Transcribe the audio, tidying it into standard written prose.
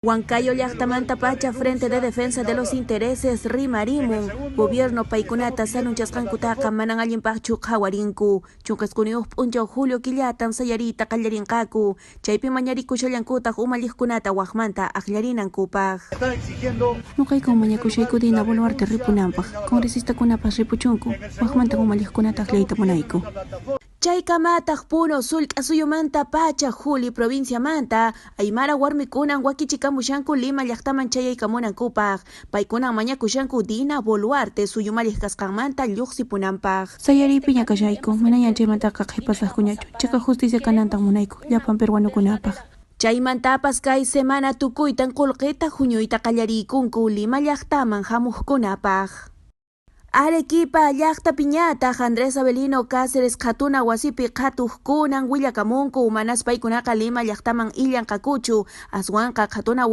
Huancayo llaqtamantapacha Frente de Defensa de los Intereses rimarimun. Gobierno paykunata sanunchasqankutaqa manan allinpaqchu qhawarinku. 19 p'unchaw julio killatan sayariyta qallarinqaku. Chaypi mañarikushallankutaq umalliqkunata waqmanta aqllarinankupaq. Ñuqaykun mañakushayku Dina Boluarte ripunanpaq, congresistakunapas ripuchunku, waqmantan umalliqkunata aqllayta munayku. Chaykamataq Puno sullk'a suyumanta pacha Juli provinciamanta Aymara warmikunan wakichikamushanku Lima llaqtaman chayaykamunankupaq. Paykunan mañakushanku Dina Boluarte suyumalliq kasqanmanta lluqsipunanpaq. Sayariypiña kashayku, manañan chaymantaqa qhipasaqkuñachu, chiqaq justicia kanantan munayku llapan peruanokunapaq. Chaymantapas kay semana tukuytan qullqita huñuyta qallariykunku Lima llaqtaman hamuqkunapaq. Arequipa llaqtapiñataq Andrés Avelino Cáceres qhatuna wasipi qhatuqkunan willakamunku manas paykunaqa Lima llaqtaman illanqakuchu aswanqa qhatuna.